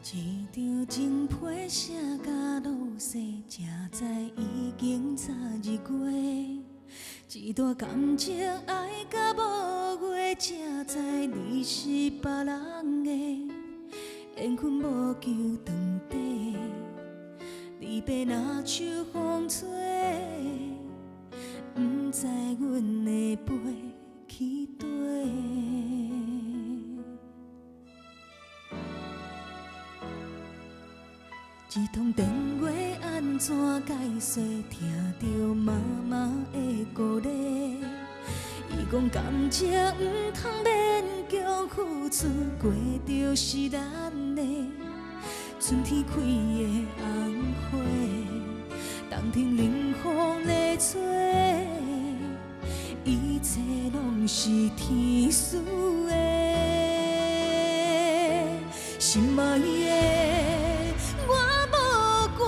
一張情批寫甲落雪，才知已經早日過。一段感情愛甲無月，才知你是別人的。緣分無求長短，離別若像風吹，毋知阮會飛去佗。一通電話按怎解說？聽著媽媽的鼓勵，伊講感情毋通勉強付出，過就是咱的。春天開的紅花，冬天冷風咧吹，一切攏是天賜的，心愛的。我無怪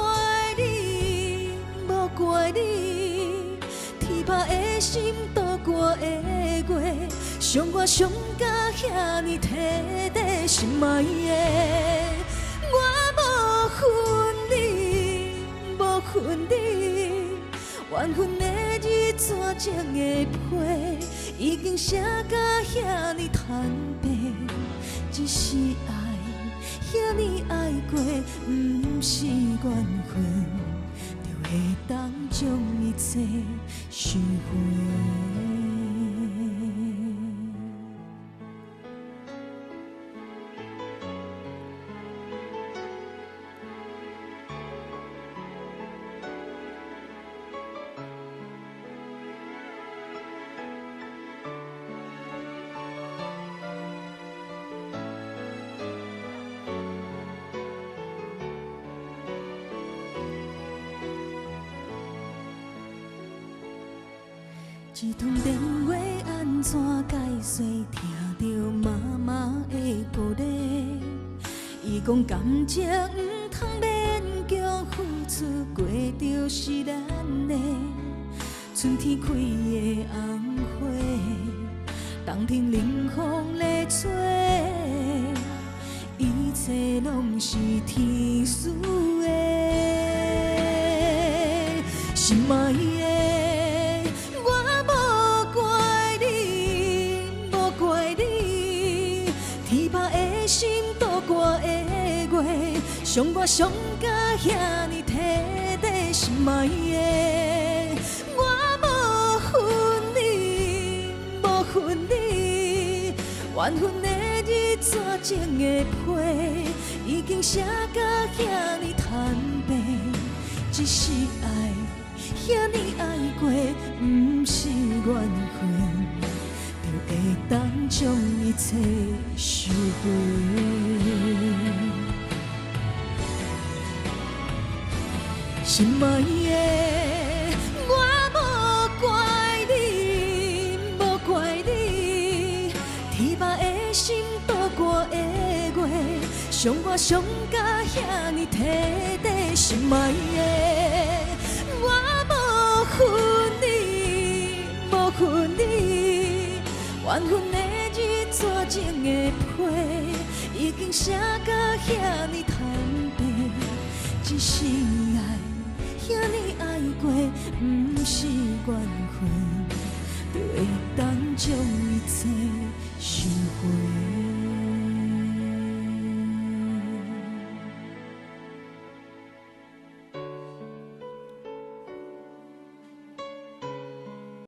你，無怪你，鐵拍的心度過的月，傷我傷甲遐爾徹底，心愛的。我無恨你，無恨你，緣分的字怎情的批，已經寫甲遐爾坦白，只是愛。遐爾愛過，毋是緣分，就會當將一切收回。一通電話按怎解說？聽著媽媽的鼓勵，伊講感情毋通勉強付出，過就是咱的。春天開的紅花，冬天冷風咧吹，一切攏是天賜的，心愛的。我無怪你，無怪你，鐵拍的心度過的月，傷我傷甲遐爾徹底，心愛的。我無恨你，無恨你，緣分的字怎情的批，已經寫甲遐爾坦白，只是愛遐爾愛過，毋是緣分，就會當將一切收回。心愛的，我無怪你，無怪你，鐵拍的心度過的月，傷我傷甲遐爾徹底，心愛的。我無恨你，無恨你，緣分的字怎情的批，已經寫甲遐爾坦白，只是愛遐爾愛過，毋是緣分，就會當將一切收回。